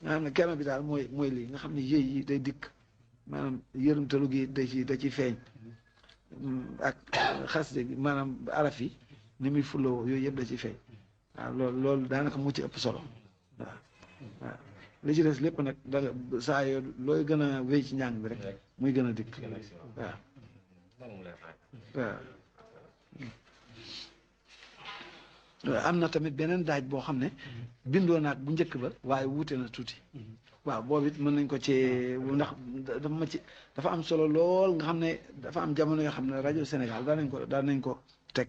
nga xam ne kenn bi daal mooy lii nga xam ne yëy yi day dikk maanaam yërëmtalu gi da ci feeñ ak xasde gi maanaam araf yi ni muy fuloo yooyu yëpp da ci feeñ waaw loolu daanaka mu ci ëpp solo waaw waaw li ci des lépp nag danga saa yoo looy gën a wéy ci njàng bi rek muy gën a dikk waaw waaw am na tamit beneen daaj boo xam ne bindoo naag bu njëkk ba waaye wuute na tuuti waaw boobu it mën nañ ko ci ndax dafa am solo lool nga xam ne dafa am jamono yoo xam ne rajo Sénégal daan nañ ko teg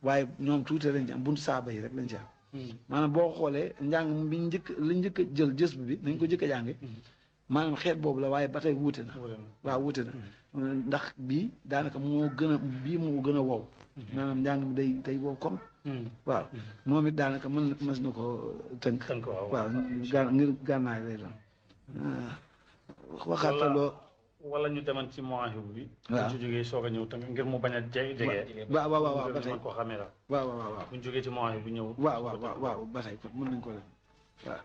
waaye ñoom tuuti lañ ci am buntu saaba yi rek lañ ci am maanaam boo xoolee njàng bi li njëkk a jël jës bi nañ ko njëkk a jànge maanaam xeet boobu la waaye ba tey wuute na waaw wuute na ndax bii daanaka moo gën a wow maanaam njàng mi day wow comme waaw moom it daanaka mës na ko tënk waaw ngir gànnaay lay doon waxaataloo wala ñu deman ci Mawahib bi waaw bu ñu jógee soog a ñëw tamit ngir mu bañ a jege waaw ba tey mën ko xamee la waaw bu ñu jógee ci Mawahib bi ñëw waaw ba tey kon mën nañ ko def waaw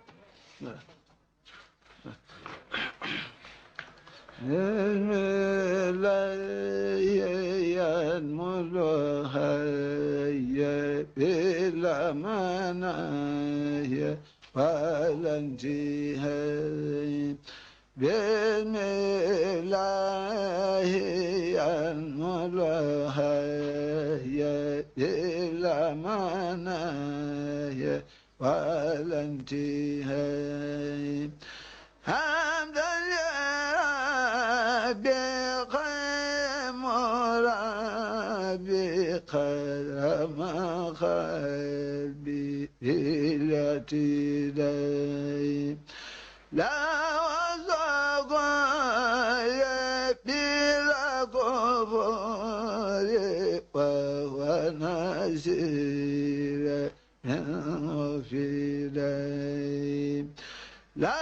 لا ينملها بلا منايا ولا انتهاء بسم الله ينملها بلا منايا ولا انتهاء حمد بقدم قلبي التي لا وزق بلا كفر وهو نسير في دين لا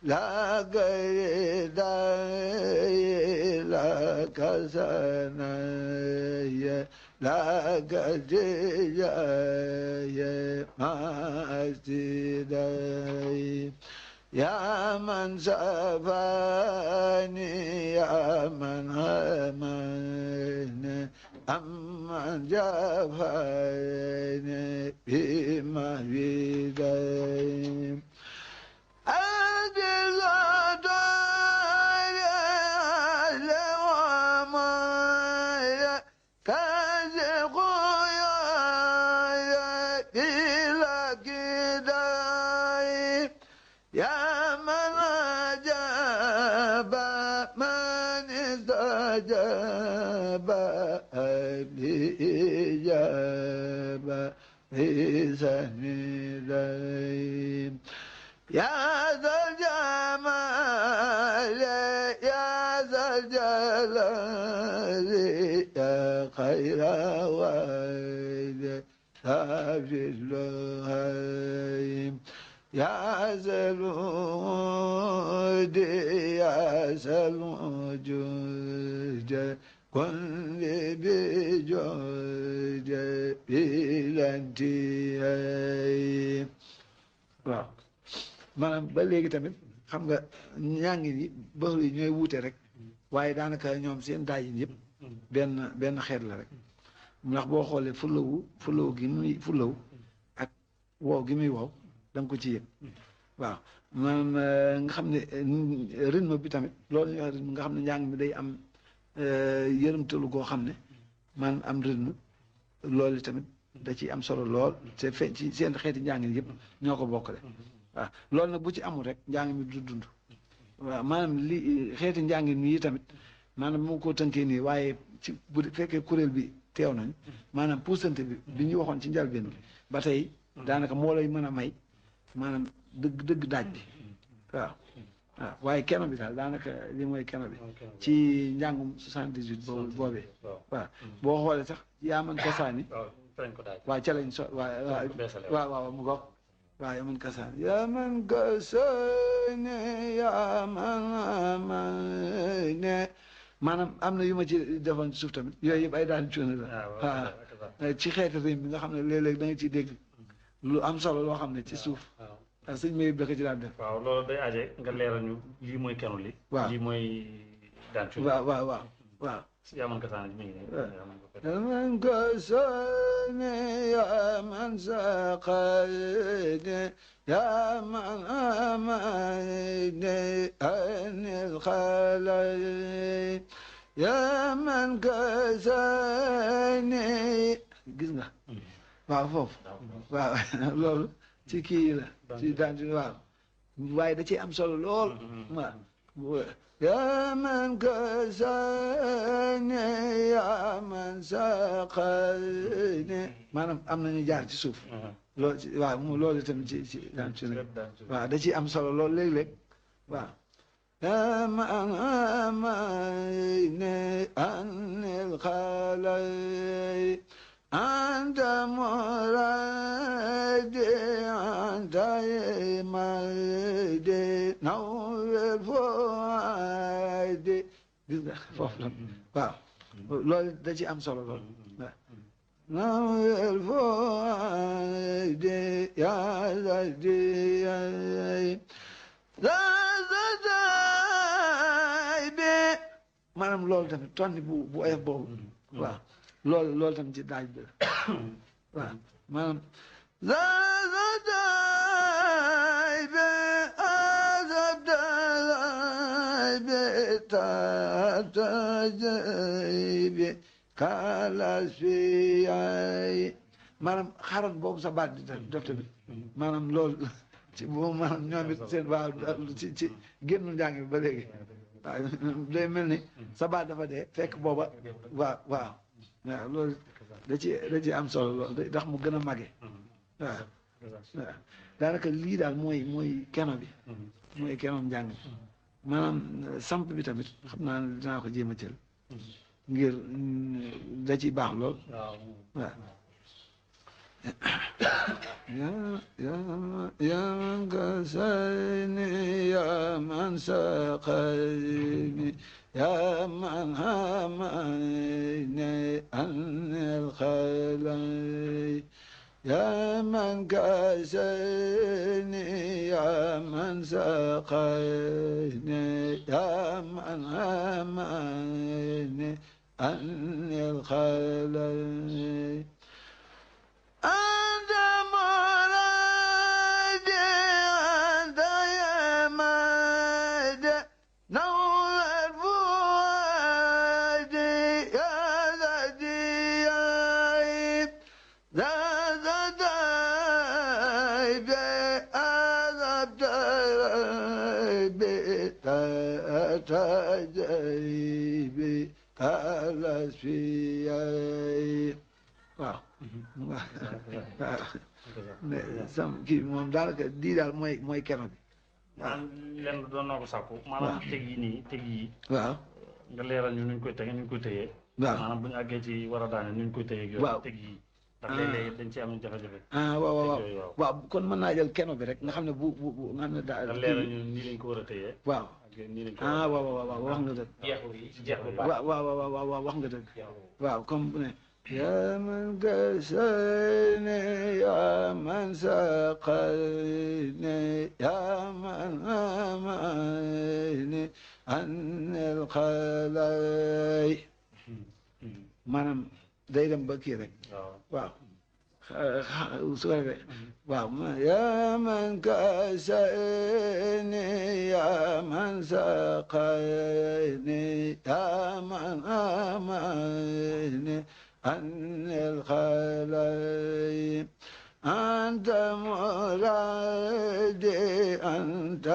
لا غير داي لا كسنايا لا غجيا ما استداي يا من سفاني يا من هماني أمن جفاني بما في دايم يا ذا الجمال يا ذا الجلال يا خير والد في اللهيم يا ذا الود يا ذا الوجود كل بجود بلا انتهاء waaw maanaam ba léegi tamit xam nga ñaangi ni baxru yi ñooy wuute rek waaye daanaka ñoom seen daayin yëpp benn xeet la rek ndax boo xoolee fulawu gi muy fulaw ak wow gi muy wow da nga ko ci yëg waaw maanaam nga xam ne rythme bi tamit loolu ñuy wax rythme nga xam ne njàng mi day am yërëmtalu goo xam ne maanaam am rythme loolu tamit da ciy am solo lool te feeñ ci seen xeeti njàng yëpp ñoo ko bokkale waaw loolu nag bu ci amul rek njàng mi du dund waaw maanaam li xeeti njàng mi yi tamit maanaam moo ko tënkee nii waaye ci bu fekkee kuréel bi teew nañ maanaam puusante bi ñu waxoon ci njalbeen bi ba tey daanaka moo lay mën a may maanaam dëgg daaj bi waaw waaw waaye keno bi daal daanaka li mooy keno bi ci njàngum 78 boobu boobee waaw boo xoolee sax yaa man kasaani waaw ca lañ so waaw mu gox waaw yaa man kasaani yaa man kasaani yaa man ne maanaam am na yu ma ci defoon ci suuf tamit yooyu yëpp ay daan cuuna la waaw ci xeeti rim bi nga xam ne léeg-léeg da nga ciy dégg lu am solo loo xam ne ci suuf ak sëñ Mayib da ko ci daan def. waaw loolu day aje nga leeral ñu lii mooy kenu li. waaw lii mooy daan cuuna. waaw. yaa man kasaani mi ngi nii. yaa man kasaani yaa man saqaani yaa man amaani anil xalay yaa man kasaani gis nga. waaw foofu. waaw loolu ci kii la. ci daan waaw waaye da ciy am solo lool. waaw. yaa man kasaani yaa man saqaani maanaam am nañu jaar ci suuf. loolu ci waaw loolu itam ci daan ci waaw da ciy am solo lool léeg-léeg waaw. yaa man amaani anil xalay anta muradi anta imadi nawwir fuadi gis nga foofu la waaw loolu da ci am solo lool waaw nawwir fuadi yaa zadi bi maanaam loolu tamit tonni bu oyof boobu waaw loolu tamit ci daaj bi la waaw maanaam zazaday bi azabday bi tatajay bi kalas fiyay maanaam xaran boobu sa baat di def tamit maanaam loolu ci boobu maanaam ñoom it seen waaw ci génnu njàng bi ba léegi waaw day mel ni sa baat dafa dee fekk booba waaw waaw loolu da ci am solo loolu ndax mu gën a màgge waaw daanaka lii daal mooy keno bi mooy kenoom njàng maanaam samp bi tamit xam naa ne dinaa ko jéem a jël ngir da ciy baax lool waaw يا من كساني يا من سقاني يا من همني عن الخلي يا من كساني يا من سقاني يا من همني عن الخلي أنت مرادي أنت يا ماد نور فؤادي يا ذاتي يا عيب ذا ذاتي أذبت بتجيبي ألس في عيب waaw sam kii moom daanaka di daal mooy keno bi maanaam lenn doon naa ko sàkku maanaam teg yi nii teg yi waaw nga leeral ñu nuñ koy tege nuñ koy tëyee waaw maanaam bu ñu àggee ci war a daane nuñ koy tëyee waaw teg yi ndax léeg-léeg dañ ci am jafe-jafe waaw kon mën naa jël keno bi rek nga xam ne bu nga xam ne daal nga leeral ñu nii lañ ko war a tëyee waaw nii lañ ko waaw wax nga dëgg waaw wax nga dëgg waaw comme bu ne يا من كساني يا من سقاني يا من أماني عن الخلاي maanaam day dem ba kii rek waaw su ko defee waaw يا من كساني يا من سقاني يا من أماني عن الخلاي أنت مرادي أنت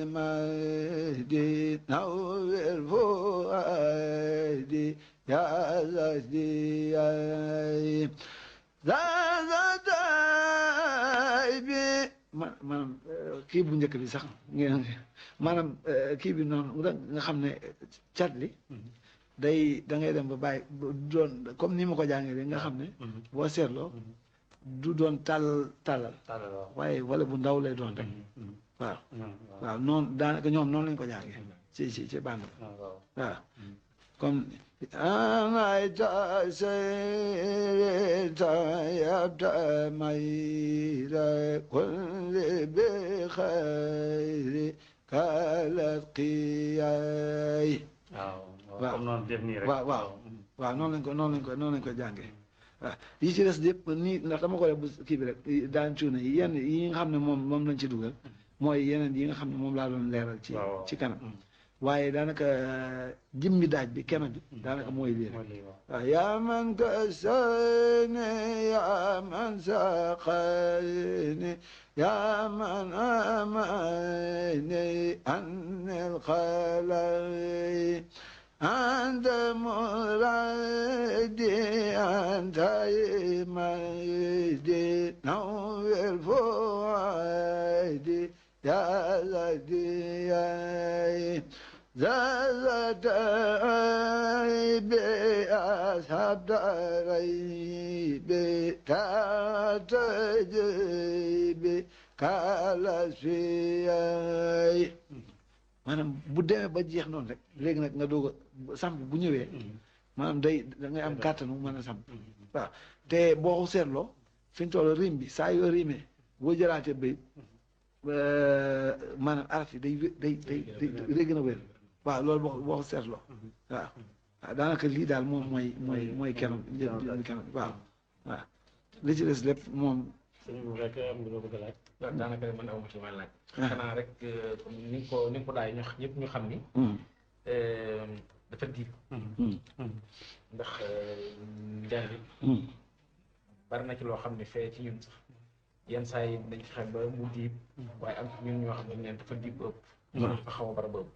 إمادي نور فؤادي يا ذاتي ذا ذاتي maanaam kii bu njëkk bi sax ngeen maanaam kii bi noonu nga xam ne cat li day da ngay dem ba bàyyi doon comme ni ma ko jàngee nga xam ne boo seetloo du doon tàllal waaye wala bu ndaw lay doon rek waaw waaw noonu daanaka ñoom noonu lañ ko jàngee ci bànd waaw comme anay ta seyta yabta mayra kulli bi xayri kalat qiyay waaw comme noonu def nii rek waaw noonu lañ ko jàngee waaw yi ci des yëpp nii ndax dama ko def bu kii bi rek daan cuune yenn yi nga xam ne moom lañ ci dugal mooy yeneen yi nga xam ne moom laa doon leeral ci kanam waaye daanaka jëmmi daaj bi kenn bi daanaka mooy lii rek waaw yaa man kasani yaa man saqani yaa man amani anil xalay أنت مرادي أنت إمادي نور فؤادي يا زكي زادت عيبي أصحاب ريبي تاتجيبي كالسفياي maanaam bu demee ba jeex noonu rek léegi nag nga doog a samp bu ñëwee maanaam da ngay am kàttanu mën a samp waaw te boo ko seetloo fi ñu toll rim bi saa yoo rimee boo jëlaatee bay maanaam araf yi day gën a wér waaw loolu boo ko seetloo waaw daanaka lii daal moom mooy kenam waaw li ci des lépp moom bu fekkee am nga loo bëgg a laaj daanaka mën awma ci may laaj xanaa rek ni nga ko daay ñëpp ñu xam ni dafa diib ndax njàng bari na ci loo xam ne fee ci ñun sax yenn saa yi dañ fexe ba mu diib waaye am ci ñun ñoo xam ne neen dafa diib ba ëpp dafa xaw a bara ba ëpp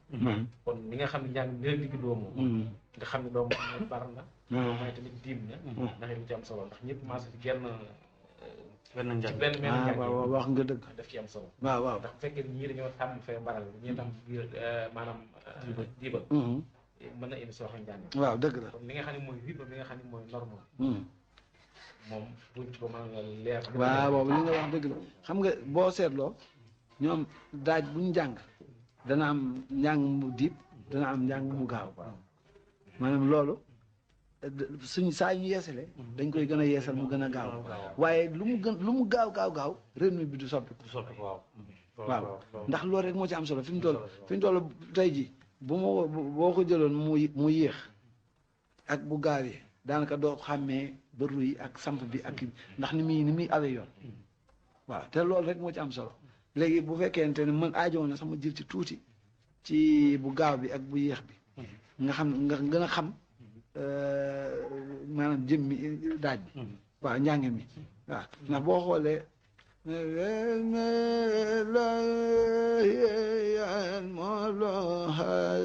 kon li nga xam ne njàng dina digg doomu nga xam ne doomu am bar na mooy tamit diib na ndax li ci am solo ndax ñëpp maasa ci genn ci benn waaw wax nga dëgg daf ci am solo waaw ndax bu fekkee ñii dañoo tàmm fee baral ñii tam biir maanaam diibal mën na indi sooxe njàng waaw dëgg la kon li nga xam ne mooy rythme li nga xam ne mooy norme moom buñ ci ko mën a leer waaw li nga wax dëgg la xam nga boo seetloo ñoom daaj buñ jàng dana am njàng mu diib dana am njàng mu gaaw maanaam loolu suñ saa ñu yeesale dañ koy gën a yeesal mu gën a gaaw waaye lu mu gaaw rythme bi du soppi waaw ndax loolu rek moo ci am solo fi mu toll tey ji boo ko jëloon mu yéex ak bu gaawee daanaka doo xàmmee bëru yi ak samp bi ak ndax ni muy awee yoon waaw te loolu rek moo ci am solo léegi bu fekkente ne man aajowoon na sama jël ci tuuti ci bu gaaw bi ak bu yéex bi nga xam nga gën a xam maanaam jëmmi daaj bi waaw njàng mi waaw ndax boo xoolee layan molohaye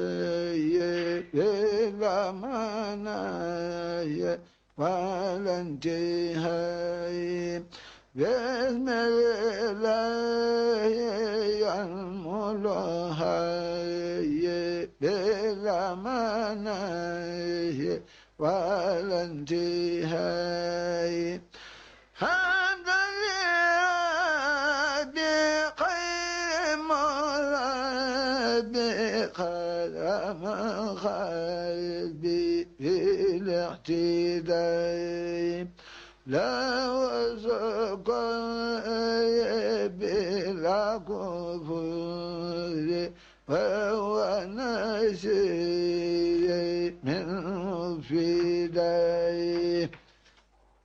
velamanaye walantihaye layan molohaye velamanaye walantihaye قلم قلبي بالاعتداء لا وسقى بلا كفر وهو نسي من فداء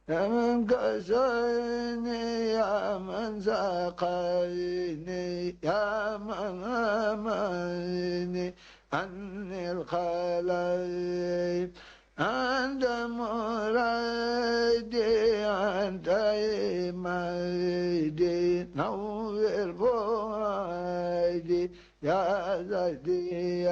يا من كساني يا من سقاني يا من أماني عني الخلايا أنت مرادي أنت إمادي نور فؤادي يا زكي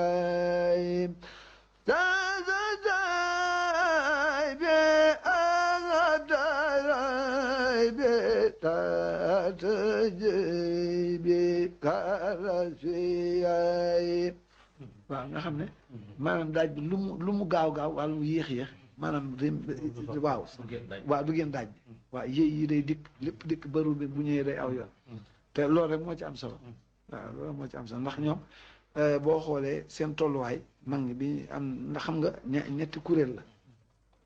bi karasiyay waaw nga xam ne maanaam daaj bi lu mu gaaw gaaw wala mu yéex maanaam waaw waaw du génn daaj bi waaw yi day dikk lépp dikk baru bi bu ñëwee day aw yoon te loolu rek moo ci am solo waaw loolu moo ci am solo ndax ñoom boo xoolee seen tolluwaay mag ñi bi am ndax xam nga ñetti kuréel la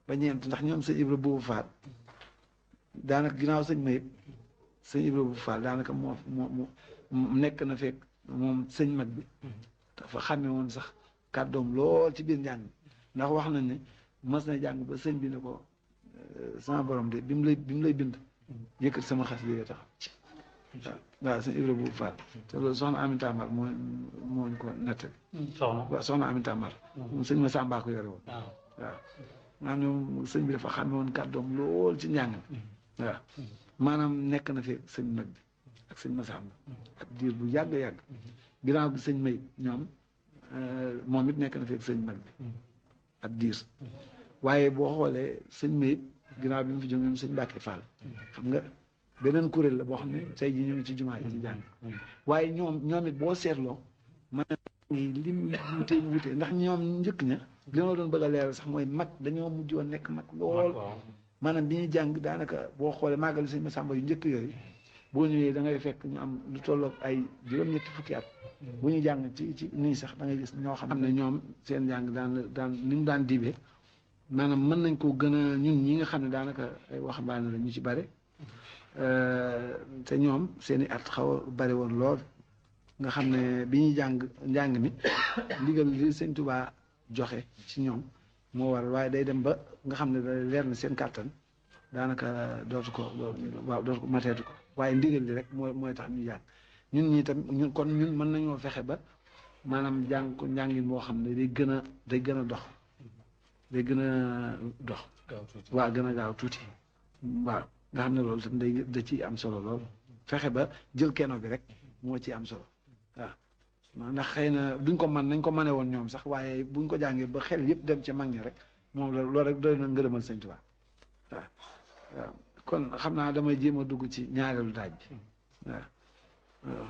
ba ñeent ndax ñoom sëñ Ibra Bouba Fall daanaka ginnaaw sëñ Mayib sëñ Ibra Bouba Fall daanaka moo nekk na fekk moom sëñ mag bi dafa xàmme woon sax kàddoom lool ci biir njàng ndax wax nañ ne mas na jàng ba sëñ bi ne ko sama borom de bi mu lay bind yëkkati sama xas li tax waaw sëñ Ibra Bouba Fall te loolu soxna Aminta Mar moo ñu ko nettali waaw soxna Aminta Mar moom sëñ ma Samba ko yore woon waaw maanaam sëñ bi dafa xàmme woon kàddoom lool ci njàng waaw maanaam nekk na fi sëñ mag bi ak sëñ Masamba ak diir bu yàgg ginnaaw bi sëñ May ñoom moom it nekk na fi sëñ mag bi ak diir waaye boo xoolee sëñ May ginnaaw bi mu fi jóg ñoom sëñ Mbàkke Fall xam nga beneen kuréel la boo xam ne tey jii ñu ngi ci jumaa yi ci jàng waaye ñoom it boo seetloo man li mu wute ndax ñoom njëkk ña li ma doon bëgg a leeral sax mooy mag dañoo mujj woon nekk mag lool maanaam bi ñuy jàng daanaka boo xoolee màggali sëñ Masamba yu njëkk yooyu boo ñëwee da ngay fekk ñu am lu tolloog ay juróom-ñetti fukki at bu ñu jàng ci nii sax da ngay gis ñoo xam ne ñoom seen jàng daan ni mu daan diibee maanaam mën nañ koo gën a ñun ñi nga xam ne daanaka ay waxambaane la ñu ci bare te ñoom seen i at xaw a bari woon lool nga xam ne bi ñuy njàng mi ndigal li sëñ Tuubaa joxe ci ñoom moo war waaye day dem ba nga xam ne da leer na seen kàttan daanaka dootu ko mateetu ko waaye ndigal li rek mooy tax ñu jàng ñun ñi tam kon ñun mën nañoo fexe ba maanaam jàng ko njàngin boo xam ne day gën a dox day gën a dox waaw gën a gaaw tuuti waaw nga xam ne loolu tam da ciy am solo lool fexe ba jël keno bi rek moo ci am solo waaw ndax xëy na duñ ko nañ ko mane woon ñoom sax waaye buñ ko jàngee ba xel yëpp dem ci mag ñi rek moom loolu rek doy na ngërëmal sëñ Tuubaa waaw kon xam naa damay jéem a dugg ci ñaareelu daaj bi waaw